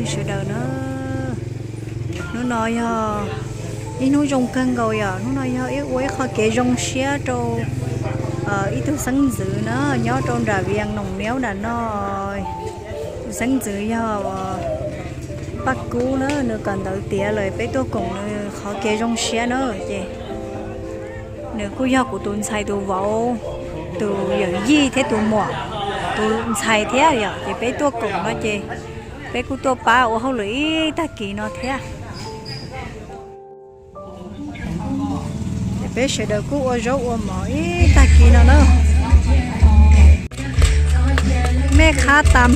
Sawv daws na, hnub no yog ib hnub zoo kawg nkaus yom. Hnub no yog ib ua ib qho kev zoo siab rau ib tug xeeb ntxwv na, nyob rau nram Vias Noos Niaub nram no. Tus xeeb ntxwv yog Paj Kub na, nws kawm ntawv tiav lawm, peb tuaj koom nws qhov kev zoo siab na. Ces nws kuj yog kuv tus ntxhais tus vauv, tus yawm yij thiab tus muam, tus ntxhais thiab yom. Ces peb tuaj koom no ces peb kuj tuaj pab ua hauj lwm ib tag kis no thiab. Ces peb sawv daws kuj ua zaub ua mov ib tag kis no na. Mej qhab tas,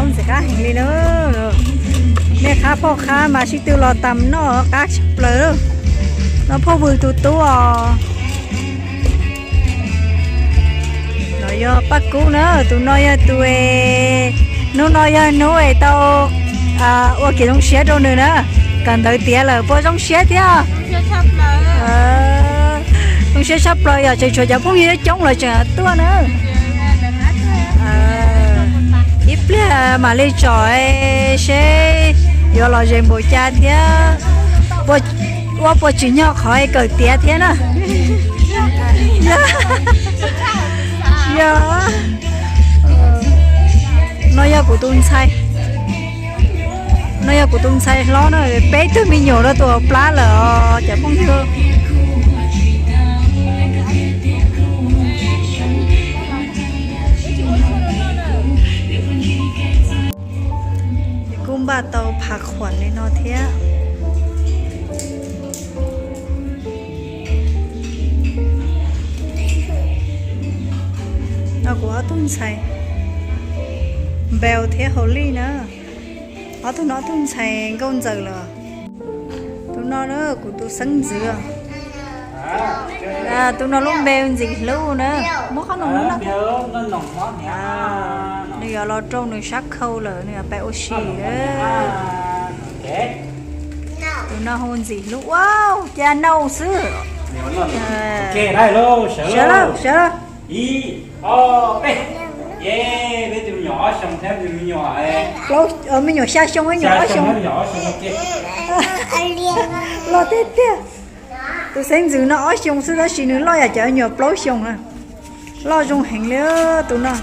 ntxim qab heev li na. Mej qhab phauj qhab mas sib tw los tas noj qab tshaj plaws. No phauj Vwm tus tub os. No yog Paj Kub na, tus no yog tus, hnub no yog hnub es tau ua kev zoo siab rau nws na. Kawm ntawv tiav lawm puas zoo siab thiab? Zoo siab tshaj plaws yom, tseem tshuav cov phooj ywg coob lawv tseem tuaj na. Ib pliag mam li tsom seb yuav lom zem npaum cas thiab, ua puas tsim nyog qhov kawm tiav thiab na. Yog, no yog kuv tus ntxhais, no yog kuv tus ntxhais hlob na, peb tug me nyuam rau tus hauv plab lawm os cov phooj ywg. Kuj npaj tau phav khuam li no thiab. No kuv ob tug ntxhais Npeu thiab Hauv Lij na. Ob tug no ob tug ntxhais nkauj ntxawm lawm. Tus no na kuv tus xeeb ntxwv. Tus no lub npe Ntxim Hlub na. Muab qhob noom no. Nws yuav los rau nws sab khau lawm, nws yuav pais ua si. Tus no hu Ntxim Hlub. Ua cas nau xwb. Sawv lawm, sawv lawm. Me nyuam xya xyoo, me nyuam ob xyoo. Loj tiag tiag. Tus xeeb ntxwv no ob xyoo xwb tab sis nws loj yam cov me nyuam plaub xyoo na. Loj zoo heev li tus no.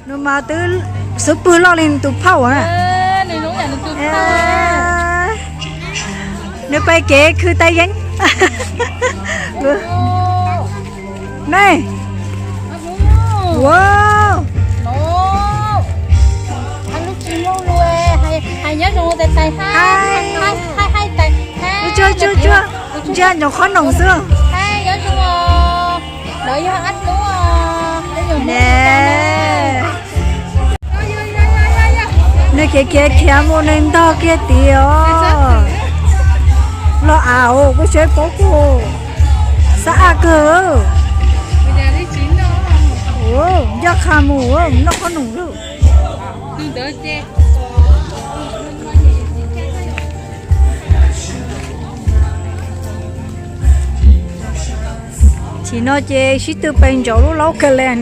Nws mas twb xub pwg loj li tus phauj na. Nws pais kev khw tais yeeb. Nej, ua, ntsia nyuam qhob noom xwb. Nws khiav khiav khiav mus nws ntog kiag tid os. Los av os, kuv tsis paub kuv xav av kawg. Ncaj qha mus noj qhob noom lauj. Tam sim no ces sib tw pes ntsaum lub laub ka lees.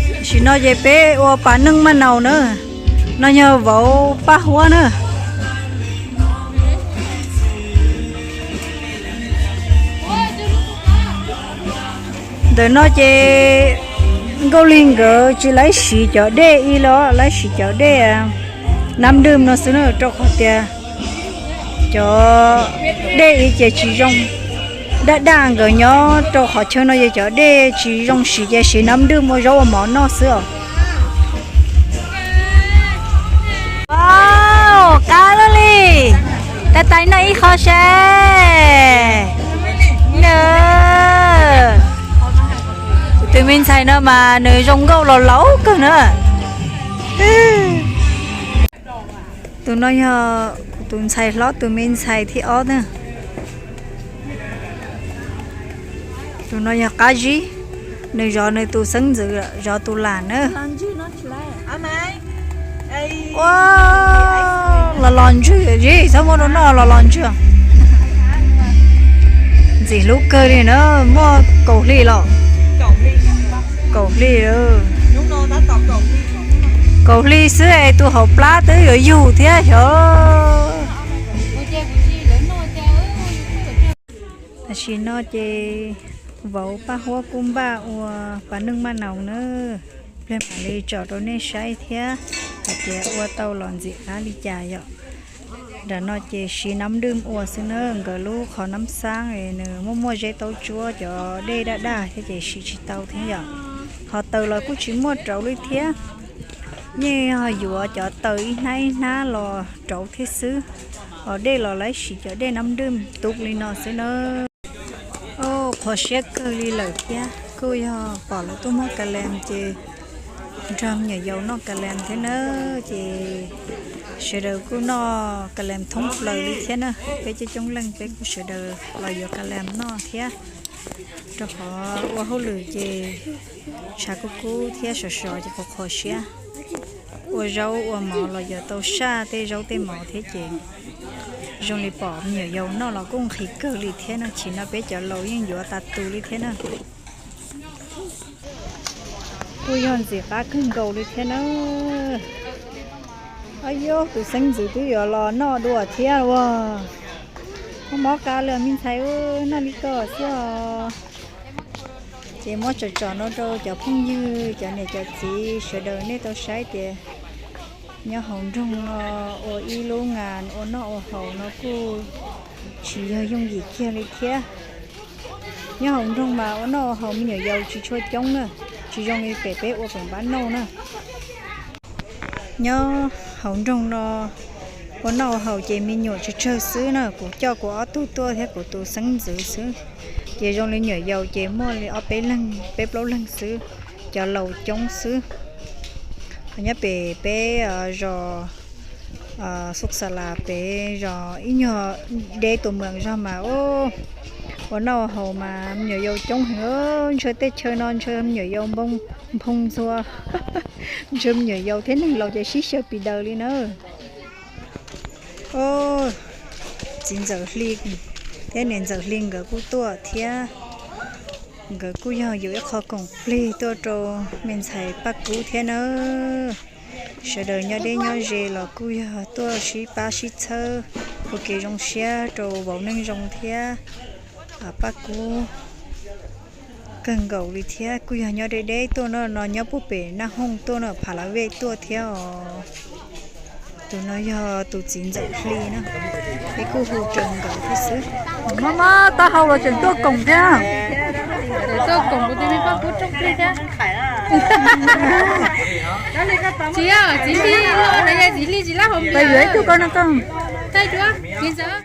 Tam sim no ces peb ua pas neej maj naus na. No yog vauv Paj Huab na. Ntawm no ces Nkauj Lig nkawd tsis laib siv cov dej ib los, laib siv cov dej nab dwm no xwb na, rau qhov tias cov dej ib ces tsis zoo. Daj daj nkawd nyob rau qhov chaw no ces cov dej tsis zoo siv ces siv nab dwm ua zaub ua mov noj xwb os. Wow, qab lug li. Tais tais noj ib qho seb. Nws, kuv tus me ntxhais no mas nws zoo nkauj los laus kawg na. Tus no yog kuv tus ntxhais hlob tus me ntxhais thib ob na. Tus no yog qab zib, nws zov nws tus xeeb ntxwv, zov tus lam na. Ua, los los ntswg zib, txhob muab rau noj, los los ntswg. Ntxim hlub kawg li na, muaj kaum hli los. Kaum hli, kaum hli xwb es tus hauv plab twb yuav yug thiab xyov. Tam sim no ces vauv Paj Huab kuj npaj ua pas neej maj naus na, pliag mam li tsom rau nej saib thiab hais tias ua tau los ntxim qab li cas yom. Nram no ces siv nab dwj ua xwb na, nkawd lub qhov nab xaab nws muaj muaj zeb taub tsuab cov dej daj daj thiab ces siv tsis tau thiab yom. Ho taws los kuj tsis muaj rauv li thiab, yeej ho yuav cov taws ib hnab ib hnab los rauv thiab xwb. Ho dej los lawv siv cov dej nab dwj tu li no xwb na. Qhuav siab kawg li lawm thiab, kuj yog pom lawv tuaj muag ka lees ces nrog me nyuam yaus noj ka lees thiab na. Ces sawv daws kuj noj ka lees thoob plaws li thiab na, peb coob coob leej peb kuj sawv daws los yuav ka lees noj thiab. Rau qhov ua hauj lwm ces tshav kub kub thiab sov sov ces qhuav qhuav siab. Ua zaub ua mov los yuav tau saj tej zaub tej mov thiab ces zoo li pom me nyuam yaus noj los kuj nqhis kawg li thiab na, chim no peb cov laus yeej yuav tas tus li thiab na. Kuj yog ntxim qab kawg nkaus li thiab na. Ab yog tus xeeb ntxwv twb yuav los noj dua thiab ua. Muab mob qab lawm me ntxhais, noj li ko xwb os. Ces muab tsom tsom no rau cov phooj ywg cov niam cov txiv sawv daws nej tau saib tias nyob hauv nroog no ua ib lub ngas ua noj ua haus no kuj tsis yog yooj yim kiag li thiab. Nyob hauv nroog mas ua noj ua haus me nyuam yaus tsis tshua coob na, tsis zoo li pem peb ua pem npab nauj na. Nyob hauv nroog no ua noj ua haus ces me nyuam tsawg tsawg xwb na, kuv coj kuv ob tug tuaj thiab kuv tus xeeb ntxwv xwb. Ces zoo li nyuam yaus ces muaj li ob peb leeg peb plaub leeg xwb, cov laus coob xwb. Nyob pem peb zos Xub Xa Las pem zos ib nyuag deb tus meem zog mas ua noj haus mas me nyuam yaus coob heev, ntshe tej chaw no ntshe me nyuam yaus nphoo ntxhua, ntshe me nyuam yaus thiab neeg laus ces sib xyaw pis daws li na. Txiv ntxawm Hli thiab niam ntxawm Hli nkawd kuj tuaj thiab. Nkawd kuj yog yus ib qho koom plig tuaj rau me ntxhais Paj Kub thiab na. Sawv daws nyob deb nyob ze los kuj yog tuaj sib pab sib txhawb ua kev zoo siab rau vauv Neej Zoo thiab Paj Kub kawg nkaus li thiab. Kuj yog nyob deb deb tuaj no, no nyob puag pem Naj Hooj tuaj no, Pha Lav Vej tuaj thiab os. Tus no yog tus txiv ntxawm Hli na, peb kuj hu raws nkawd thiab xwb. Mob mob taub hau los tseem tuaj koom thiab. Tuaj koom kuv tus me Paj Kub rooj plig thiab. Txiv, txiv Hli, txiv Hli tsis lab hauv npias. Yuav ib tug koj no koj. Txiv ntxawm.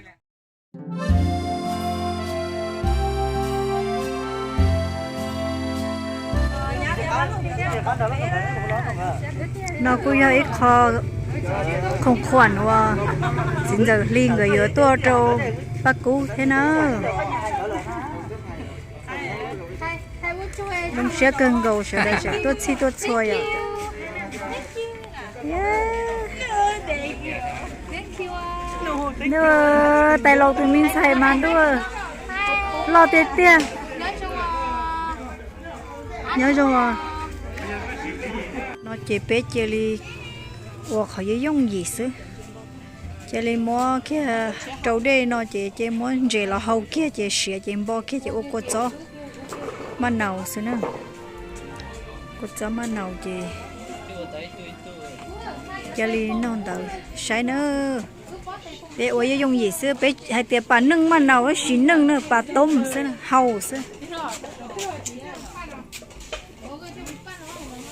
No kuj yog ib qho khoom khuam uas txiv ntxawm Hli nkawd yuav tuaj rau Paj Kub thiab na. Zoo siab kawg nkaus sawv daws tseem tuaj txhij tuaj txhua yom. Ntuj, tais laus tus me ntxhais mas ntuj, loj tiag tiag. Nyob zoo os. No ces peb cia li ua qhov yooj yooj yim xwb. Cia li muab kiag rau dej no ces cia muab ntses los hau kiag ces siav ces npo kiag ces ua kua txob maj naus xwb na. Kua txob maj naus ces cia li noj ntawd saib na. Peb ua yooj yooj yim xwb, peb hais tias pas neej maj naus sis neej na, pas toob xwb, hau xwb.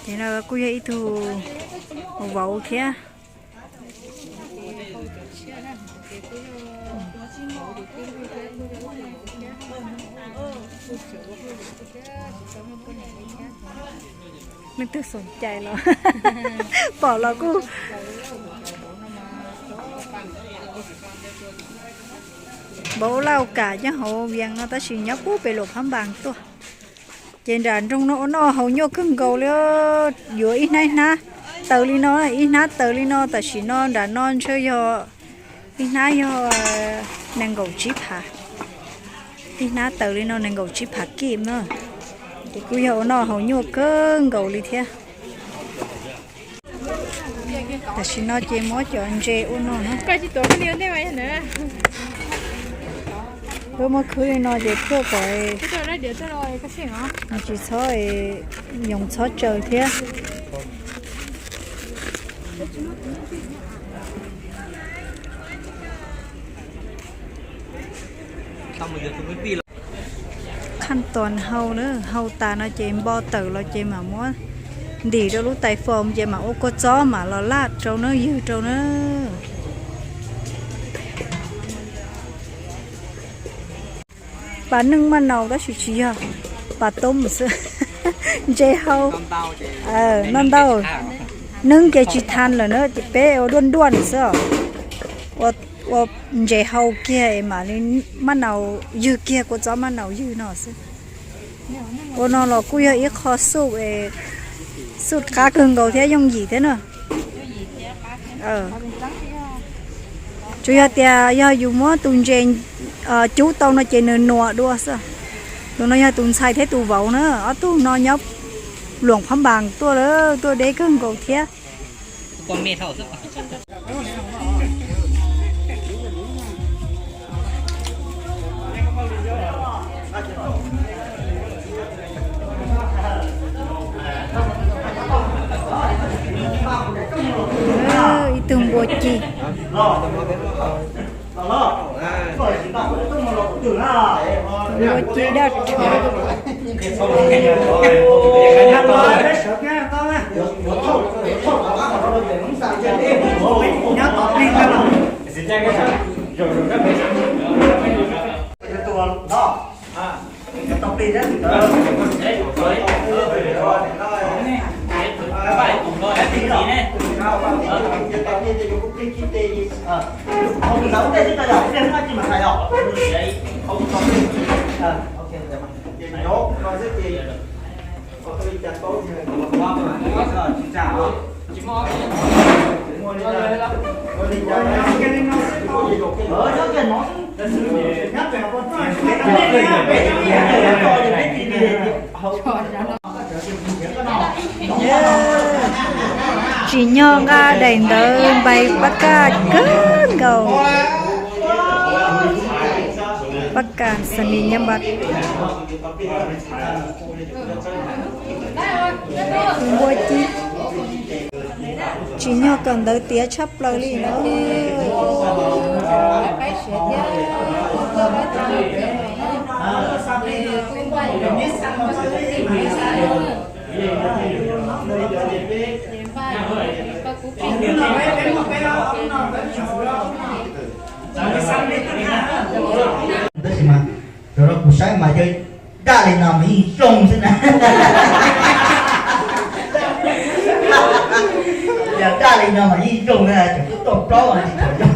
Ces no kuj yog ib tug vauv thiab. Leej twg xoom cai los pom los kuj. Vauv Lauj Kam nyob hauv Vias no tab sis nyob puag pem Luam Phab Npas tuaj. Ces nram nroog no ua noj haus nyuaj kawg nkaus li, yuav ib hnab ib hnab taws li no, ib hnab taws li no, tam sim no nram no ntshe yog ib hnab yog nees nkaum tsib phav, ib hnab taws li no nees nkaum tsib phav kij na. Kuj yog ua noj haus nyuaj kawg nkaus li thiab. Tam sim no ces muab cov ntses ua noj na. Wb muab khwb li no ces thiaj kom nws tsis txhob yoov txhob tsaws thiab. Khaj tos hau na, hau tas no ces npo tawm los ces mam muab ntim rau lub tais foos ces mam ua kua txob mam los laj rau na, ywg rau na. Pas neej maj naus tab sis tsis yog, pas toob xwb. Ntses hau, noj ntau, neeb ces tsis tha lawm na, peb ua duaj nruaj xwb os. Ua ntses hau kiag es mam li maj naus ywg kiag, kua txob maj naus ywg no xwb. Ua no los kuj yog ib qho xuj, xuj qab kawg nkaus thiab yooj yim thiab na. Tsuas yog tias yog yus muab tus ntses cub tau no ces nws nuas dua xwb. Tus no yog tus ntxhais thiab tus vauv na, ob tug no nyob Luam Phab Npas tuaj lawm, tuaj deb kawg nkaus thiab. Ib tug npua ci. Npua ci daj rhuv. Tsim nyog nqa daim ntawv npais pab kaj kawg nkaus. Pab kaj xa ni nyab npab. Npua ci. Tsim nyog kawm ntawv tiav tshaj plaws li na. Tab sis mas cov no kuv saib mas yog daj li no mas yeej zoo xwb na. Yog daj li no mas yeej zoo na, tseem tub tau plaub mas tsis tshua zoo.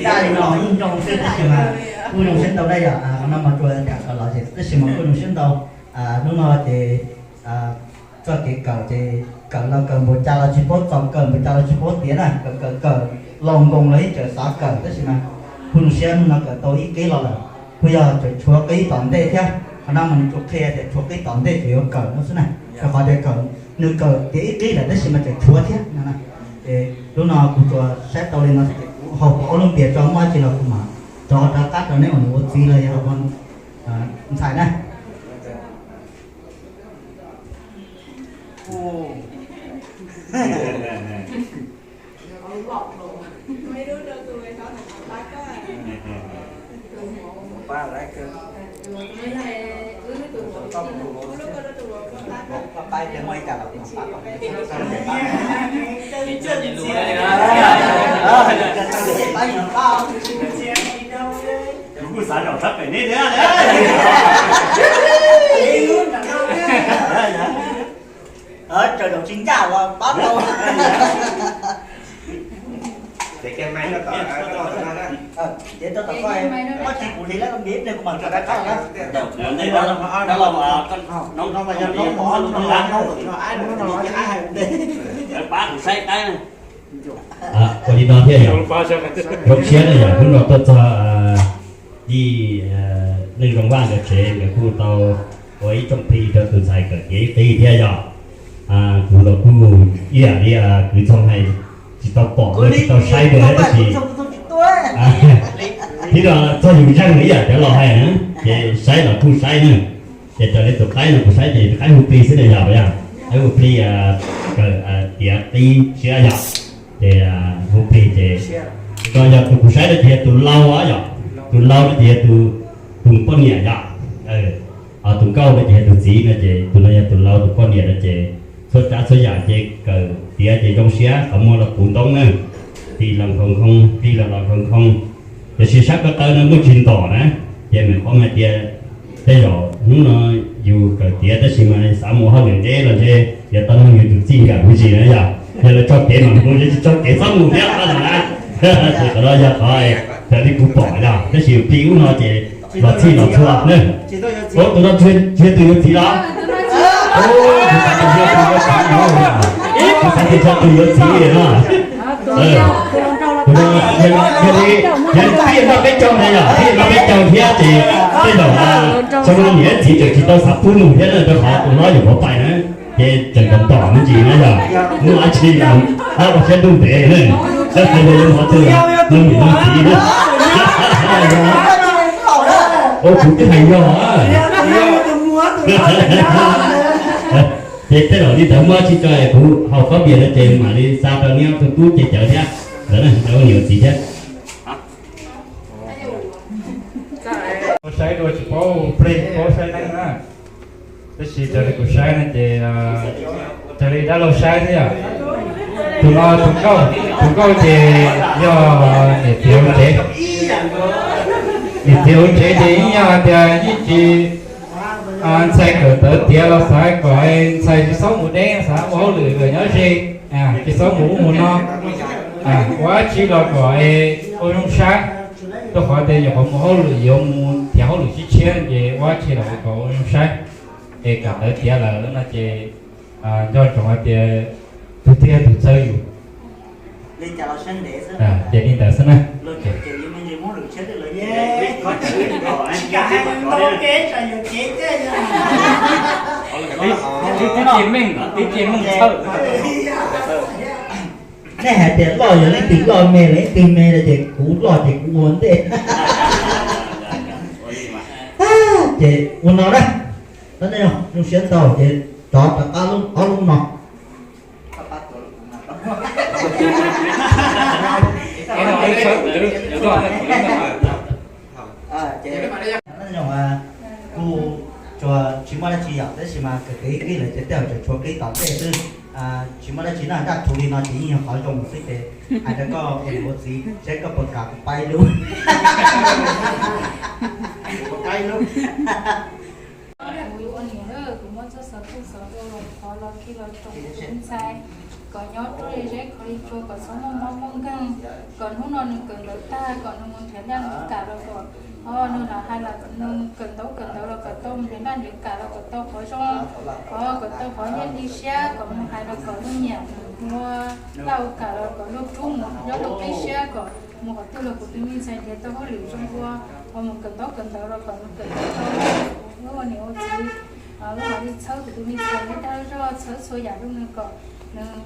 Daj li no mas yeej zoo xwb tab sis mas kuj zoo siab ntau na yom, no mas tsuas tham kom los ces tab sis mas kuj zoo siab ntau. Hnub no ces txoj kev kawm ces kawm los kawm npaum cas los tsis paub txaus, kawm npaum cas los tsis paub tiav na, kawm kawm kawm los nkoos los yeej tseem xav kawm tab sis mas kuj zoo siab hnub no kawm tau ib qib los lawm. Kuj yog tseem tshuav qib tom ntej thiab, qhov no mas nws tsuas qhia tias tshuav qib tom ntej ces yuav kawm no xwb na, rau qhov tias kawm nws kawm tiav ib qib lawm tab sis mas tseem tshuav thiab no. Ces lub no kuv tsuas saib tau li no ces kuv haus pom ob lub npias tso, muaj dab tsi los kuv mam rov rov qab rau neb ua niam ua txiv los yog ntxhais na. Kuv kuj xav zaum sab pem nej thiab. Tsaws zaum tsis ncaj los pab tau. Ces tau tom koj, koj tsis kuv hliv lawm, koj npias ib pliag kuv mam tso rov qab na. Pab kuv saib qaib. Ua li no thiab yom, zoo siab na yom, hnub no tuaj txog yij Neej zoo vaj ntawd tsev nkawd kuj tau ua ib rooj plig rau tus ntxhais kawm tiav ib qib thiab yog. Kuv los kuj ib yam li kwv txog hais, tsis tau pom los tsis tau saib dua tab sis thiab los txog yus zeej ib yam cov laus hais na, ces saib los kuj saib na. Ces raws li tus qaib no kuv saib ces tus qaib hu plig xwb na yog, yog qaib hu plig kawm tiav qib siab yog. Ces hu plig ces yog tus kuv saib no ces yog tus lau yog, tus lau no ces yog tus poj niam yog. Ho tus nkauj no ces yog tus txiv no ces tus no yog tus lau tus poj niam no ces txhua tsav txhua yam ces kawm tiav ces zoo siab qhov muag los puv ntoob na, plig los nkhoos nkhoos, plig los los nkhoos nkhoos. Tiam sis sab ko taw no muaj tsis ntom na, ces mam qhov hais tias tej zaum hnub no yus kawm tiav tab sis mas xav mus hauj lwm deb los ntshe yuav tau nug yus tus txij nkawm me ntsis na yog, yog lawv tso kev mam mus, yog tsis tso kev txhob mus thiab no na. Ces qhov no yog qhov raws li kuv pom yog, tab sis plig ub no ces los txhij los txhua na. Ua tus no tsis yog tus yuav txiv los? Kuv xav tias yog tus yuav txiv no, kuv xav tias yog tus yuav txiv no. Tus no yog li, yog li pib noj peb caug na yog, pib noj peb caug thiab ces tej zaum xyoo no niam txiv tseem tsis tau xav pub nug thiab na, rau qhov tus hlob yuav qhuav pais na, ces tseem ntom ntom me ntsis na yog, muaj dab tsi los hab ua siab ntuj ntev na, tab sis yog yuav qhov twg los nug niam nug txiv na. Ua kuv twb hais yog. Ces tej zaum li ntawd muaj dab tsi tso kuv haus khaub npias no ces mam li xa rau niam tus tub ces cawv thiab. Ntawd na, ua niam ua txiv thiab. Paub saib dua tsis paub plig, paub saib neej na. Tab sis raws li kuv saib no ces raws li dab laug saib thiab yom. Tus no tus nkauj, tus nkauj ces yog niam txiv hauv tsev. Niam txiv hauv tsev ces yeej yog hais tias yeej tsis, ntxhais kawm ntawv tiav los xav kom ntxhais tsis txhob mus deb, xav ua hauj lwm kom nyob ze, tsis txhob mus ub mus no, ua dab tsi los kom ua zoo saib. Rau qhov tias nyuam qhuav mus hauj lwm yuav mus nrhiav hauj lwm tshiab tshiab ces ua dab tsi los kom ua zoo saib. Es kawm ntawv tiav lawm no ces nco ntsoov hais tias tus twg yog tus txawj yus. Ces li ntawd xwb na. Twb cia meej, twb cia meej txhawj. Nej hais tias loj yog leej twg loj, me leej twg me no ces kuv loj ces kuv ua ntej. Ces ua no na, zoo siab ntau ces rov rov qab ob lub no. Kuj tsuas tsis muaj dab tsi yom, tab sis mas kawm kawm ib qib lawm ces tej zaum tseem tshuav qib tom ntej xwb. Tsis muaj dab tsi na, daj rhuv li no ces yeej yog qhov zoo xwb ces hais rau koj ua niam ua txiv seb koj puas kam kuv paib lub. Kuv ua niam, kuv muab txoj xov tooj xov rau los thov los khi los tsoom tus ntxhais kom nyob ruaj li zeb khov li tsua, kom txhob muaj mob muaj nkeeg, kom hnub no nws kawm ntawv tag kom nws mus nrhiav nyiaj nws kam los kom, o, nws lam hais los nws kawm ntaub kawm ntawv los kom tau mus nrhiav nyiaj nrhiav kam los kom tau qhov zoo, o, kom tau qhov nyiaj li siab, kom mus hais los kom luag nyiam mus ua, laj ua kam los kom luag rub mus nyob rau qib siab, kom mus qhov twg los kuv tus me ntxhais nrhiav tau hauj lwm zoo ua, ho mus kawm ntaub kawm ntawv los kom nws kawm tau, wb ua niam ua txiv, wb mam li txhawb kuv tus me ntxhais nyob dag zog, txhawb txhua yam rau nws kom nws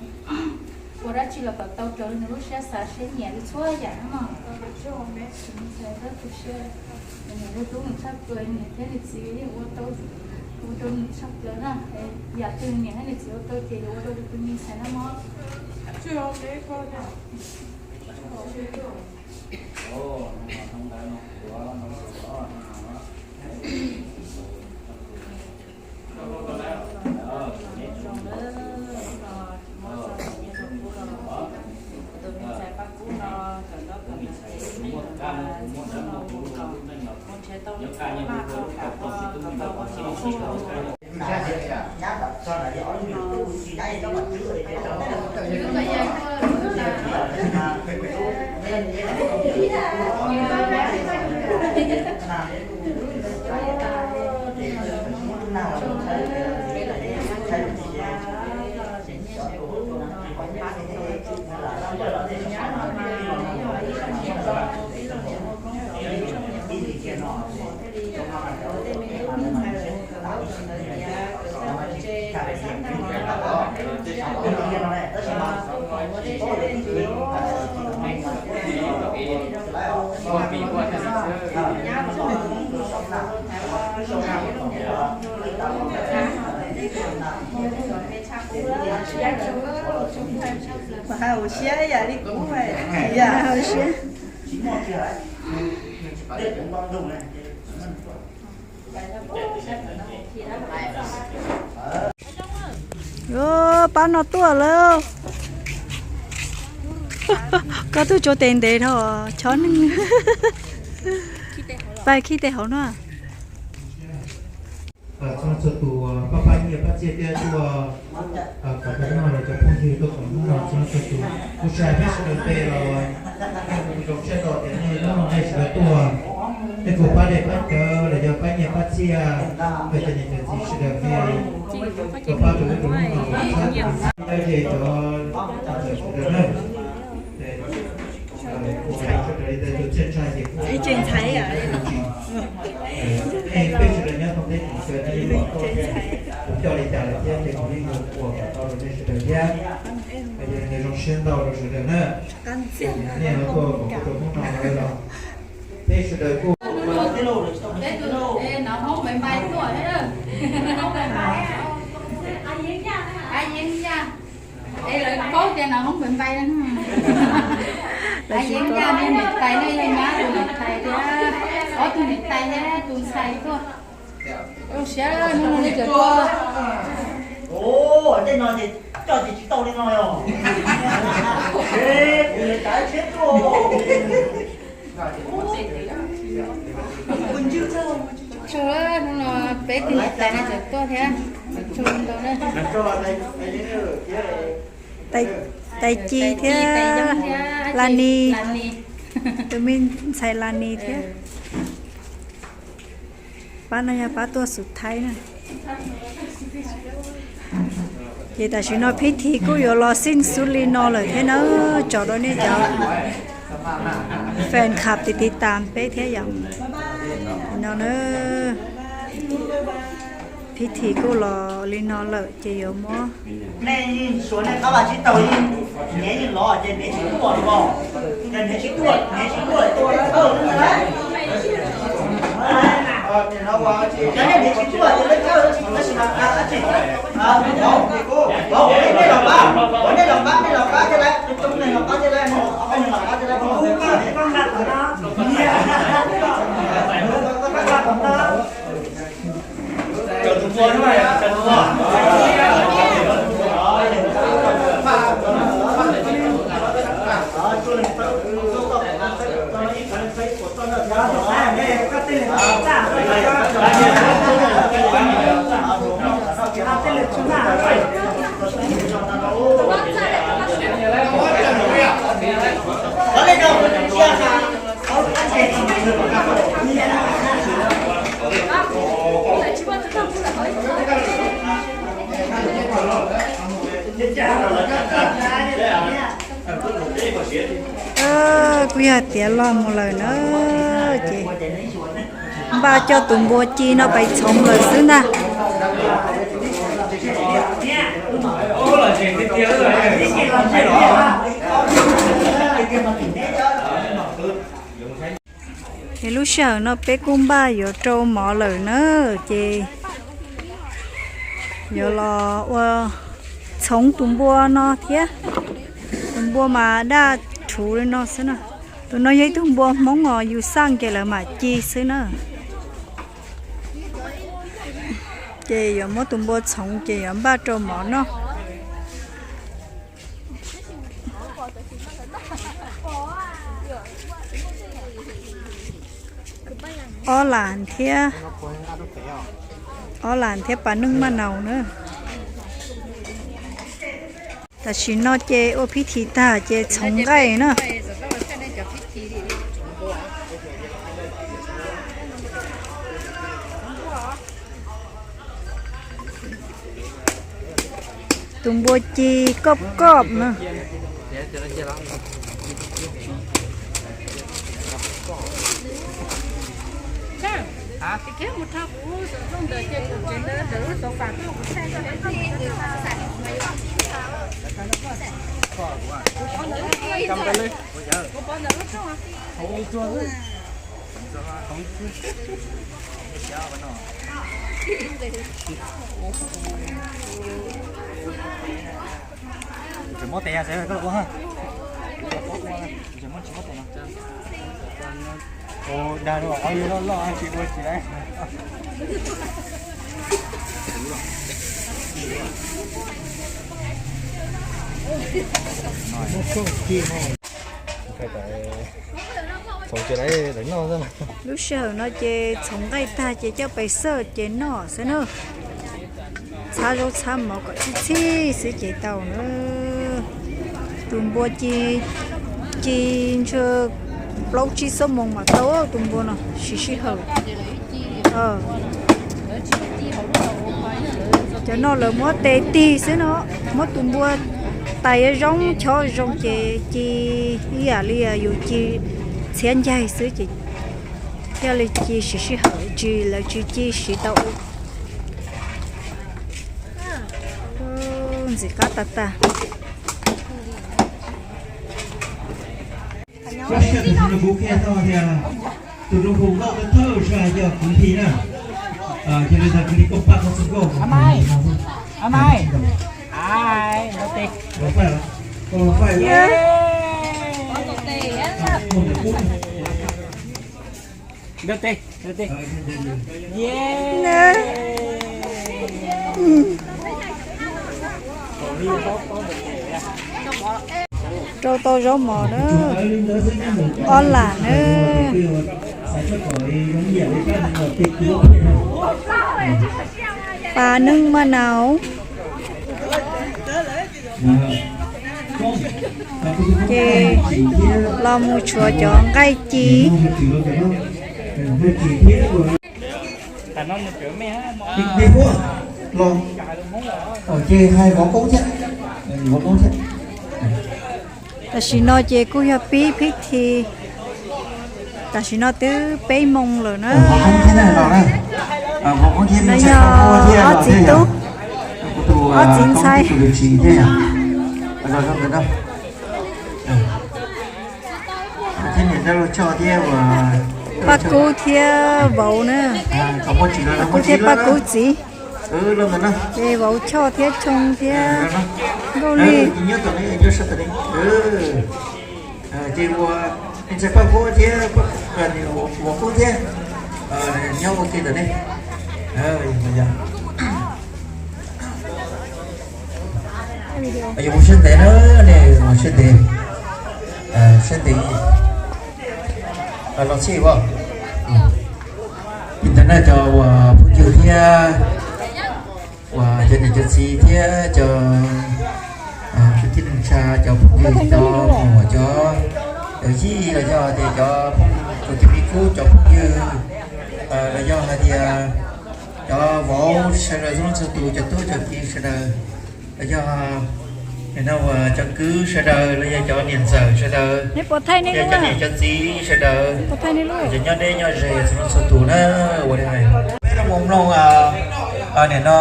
ua dab tsi los kom tau raws li nws lub siab xav siab nyiam li txhua yam no mog. Tus me ntxhais txhawb tu siab, nws niam nws tub nws tshaj plaws, nws niam thiab nws txiv yeej ua tau, ua rau nws tshaj plaws na. Yam twg nws niam thiab nws txiv ua tau ces yuav ua rau tus me ntxhais no mog. Mas hais hauv siab ib yam li kuv hais, hais siab. Pab no tuaj lawm. Koj tuaj tsuas tes ntev dhau chob neeg. Pab khib tes hauv no. Txhua txhua tus pab pab nyiaj pab txiaj thiab tuaj kom peb noj los cov phooj ywg tuaj koom hnub no txhua txhua tus, kuv tsa peb sawv daws pe los zoo siab tos tias nej hnub no nej sawv daws tuaj, nej kuj pab dej pab cawv los yog pab nyiaj pab txiaj, pab cov niam cov txiv sawv daws thiaj tuaj pab rau peb tus hnub no. Ces cov sawv daws na, peb sawv daws nyob thoob teb chaws no, kuv coj li cas lawm thiab ces kuv yeej yuav ua kom tau rau nej sawv daws thiab. Yog li ntawd zoo siab ntau rau sawv daws na, nej ho tuaj koom kuv rau hnub no lawm los peb sawv daws kuj Es lawv paub tias no hoob npais npais, lawv yeej yaj nej niam tais nej yog nyab tus niam tais thiab ob tug niam tais thiab tus ntxhais tuaj. Zoo siab hnub no nej tseem tuaj. Tej no ces coj ces tsis tau li no os. Kuv yuav cav tsheb tuaj. Tsaug, hnub no peb tug niam tais no tseem tuaj thiab. Tsaug ntau na. Tais Ci thiab Las Nis, tus me ntxhais Las Nis thiab. Pab no yog pab tuaj xub thaib na. Ces tam sim no phib thi kuj yuav los xij xub li no lawm thiab na, tso rau nej cov fan club tiv tiv tas peb thiab yom. No na, phib thi kuj los li no lawm ces yuav muab Nej yeej suav nej qab vaj tsib taug yeej hniav yeej lov ces hniav tsis tuaj los, yog hniav tsis tuaj hniav tsis tuaj, yog nej hniav tsis tuaj ces lawv tsis, tab sis mas, tab sis, nej los pab, nej los pab, nej los pab thiaj lawm, coob coob nej los pab thiaj lawm, nej los pab thiaj lawm. Kuj yog tiav los mus lawm na, ces npaj coj tus npua ci no pais txhoov lawm xwb ntag. Es lub sij hawm no peb kuj npaj yuav rau mov lawm na, ces yuav los ua txhoov tus npua no thiab. Tus npua mas daj rhuv li no xwb na. Tus no yog ib tug npua Hmoob os, yus xaj ces lawv mam ci xwb na. Ces yuav muab tus npua txhoov ces yuav npaj rau mov noj. Ob lam thiab, ob lam thiab pas neej maj naus na. Tam sim no ces ua phib thi tag ces txhoov nqaij na. Tus npua ci koj koj na. Tsis muab tes xwb koj los ua. Tsis muab tes no. Ua dag rau ob yawg loj loj tsis ua tsis lawm. Lub sij hawm no ces txhoov nqaij tag ces coj pes xwb ces noj xwb na. Txhab zaub txhab mov kom txhij txhij xwb ces tau na. Tus npua ci, ci ntshe plaub tsib xuab moos mam tau tus npua no, siv sij hawm. Cov no lawv muab tes tig xwb no, muab tus npua tais zoo chob zoo ces ci ib yam li yus ci txhiab ncaig xwb ces thiaj li ci siv sij hawm, tsis lawv tsis ci siv tau. Ntxim qab tag tag. Koj siab tus no kuv qhia tau tias tus zoo hu nkauj thawj thawj sab hais tias kwv Hli na. Ces li ntawd kwv Hli koj pab koj txhua nkauj. Rau tau zaub mov na, ob lam na. Pas neeg maj nau. Ces los mus tshuav cov nqaij ci. Tam sim no ces kuj yog pib phib thi. Tam sim no twb peb moos lawm na. No yog ob txiv tub, ob txiv ntxhais. Paj Kub thiab Vauv na. Paj Kub thiab Paj Kub txiv. Ces Vauv Choj thiab Choo thiab Nkauj Lis. Ces ua ntxhais Paj Kub thiab Vauv Kub thiab nyob ua ke ntawm ne. Yog mus siab ntev na, ne mus siab ntev, siab ntev los txhij as. Li ntawd na cov uas phooj ywg thiab uas cov niam cov txiv thiab cov kwv tij neej tsa, cov phooj ywg, cov muam, cov yij los yog tias cov, cov me kub cov phooj ywg, los yog hais tias cov vauv sawv daws txhua leej txhua tus, cov tub cov kiv sawv daws, los yog nim no uas cov kwv sawv daws los yog cov niam ntxawm sawv daws, cov niam cov txiv sawv daws, cov nyob deb nyob ze txhua leej txhua tus na, ua li hais peb los mus mloog nim no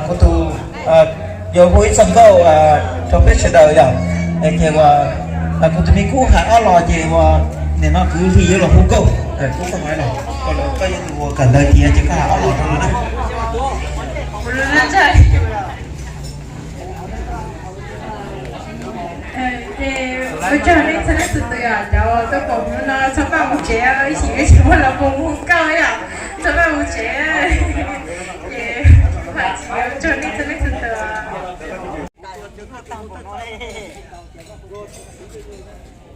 kuv tus, yuav hu ib txoj nkauj rau peb sawv daws yom. Ces uas kuv tus me kub hais ob los ces uas nim no kwv Hli yuav los hu nkauj, kub koj hais los, koj yog tus uas kawm ntawv tiav ces koj hais ob los rau lawv na. Ces ua tsaug nej txhua leej txhua tus yom, cov tuaj koom hnub no txhob pab mus tsev, ib chim tsis muaj los koom hu nkauj yom, txhob pab mus tsev. Ces ua tsaug nej txhua leej txhua tus.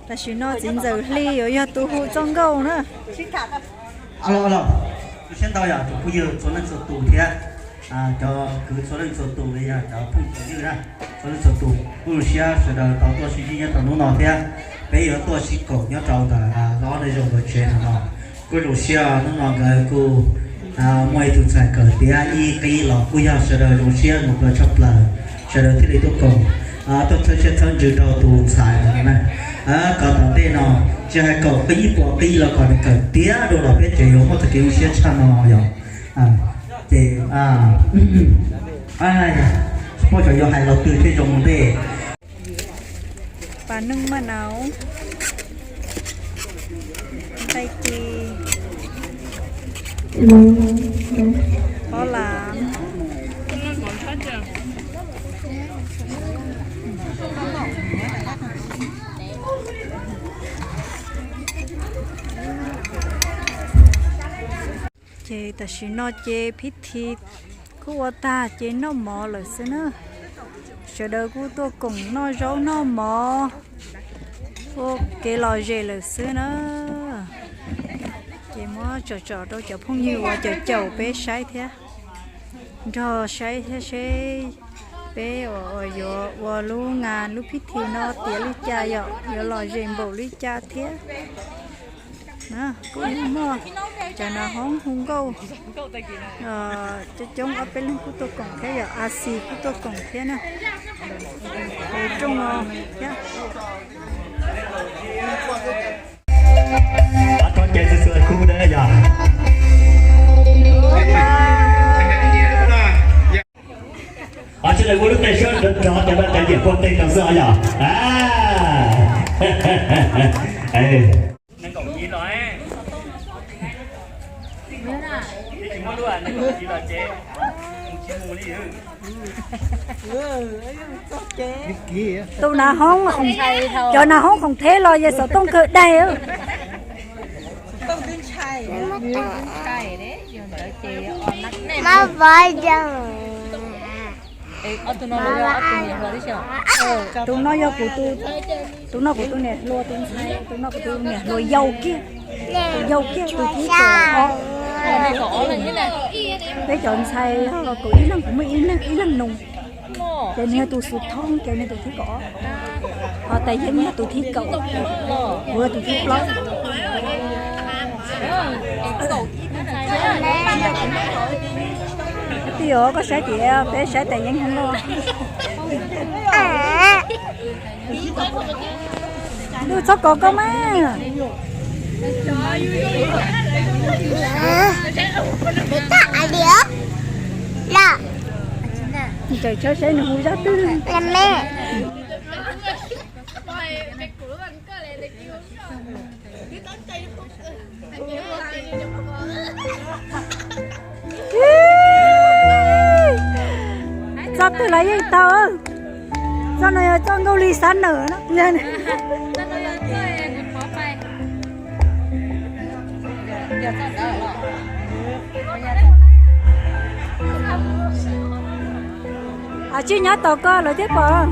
Tam sim no txiv ntxawm Hli yuav yog tus hu txoj nkauj na. Los, los, tu siab ntau yog tus phooj ywg txhua leej txhua tus thiab cov kwv txhua leej txhua tus, yog cov phooj ywg na, txhua leej txhua tus, kuj zoo siab sawv daws tau tuaj sib ntsib nyob rau hnub no thiab. Peb yuav tuaj sib koom nyob rau ntawm hlob Neej Zoo nkawd tsev no no. Kuj zoo siab hnub no nkawd kuj muaj ib tug ntxhais kawm tiav ib qib los kuj yog sawv daws zoo siab mus plaws tshaj plaws, sawv daws thiaj li tuaj koom, tuaj txhawb siab txhawb ntsws rau tus ntxhais no na. Kom tom ntej no tsis hais kaum qib puas qib los kom nws kawm tiav dua los peb tsev yuav muaj tag kev zoo siab tshaj no yom. Ces, Puab tseem yuav hais los twg thiaj zoo ua ntej. Pas neej maj nau, nqaij ci, pob las. Ces tam sim no ces phib thi kuj ua tag ces noj mov lawm xwb na. Sawv daws kuj tuaj koom noj zaub noj mov, ua kev lom zem lawm xwb na. Ces muab tsom tsom rau cov phooj ywg uas caum caum peb saib thiab, nrog saib thiab seb peb uas yuav ua lub nga lub phib thi no tiav li cas yom, yuav lom zem npaum li cas thiab. Kuj muaj cov nas hoob hu nkauj coob coob, ob peb leeg kuj tuaj koom thiab, yog A Xi kuj tuaj koom thiab na. Tus rooj thiab. Sawv daws ua lub teg suab rov rov cov no cov nyiam poj ntxoog xwb os yog. Tus nas hoob, cov nas hoob khoom theb los yog xov tooj kawg daig. Tus no yog kuv, tus no kuv tus niam hluas tus ntxhais, tus no kuv tus niam hluas yau kiag, tus yau kiag tus thib kaum ob. Peb cov ntxhais kaum ib leeg, kuv muaj ib leeg nus, ces nws yog tus xub thoob, ces nws tus thib kaum ob, ho Tais Yeeb yog tus thib kaum, kuv yog tus thib plaub. Tij os, koj saib tias peb saib Tais Yeeb hoob loj. Ntuj, txhob kov koj mas. Txawm tshawb saib nws hu zaj twg. Txoj twg los yeej tau. Txoj no yog txoj nkauj li xab nawm no. Tsis nyob tos koj lawv thiaj pom.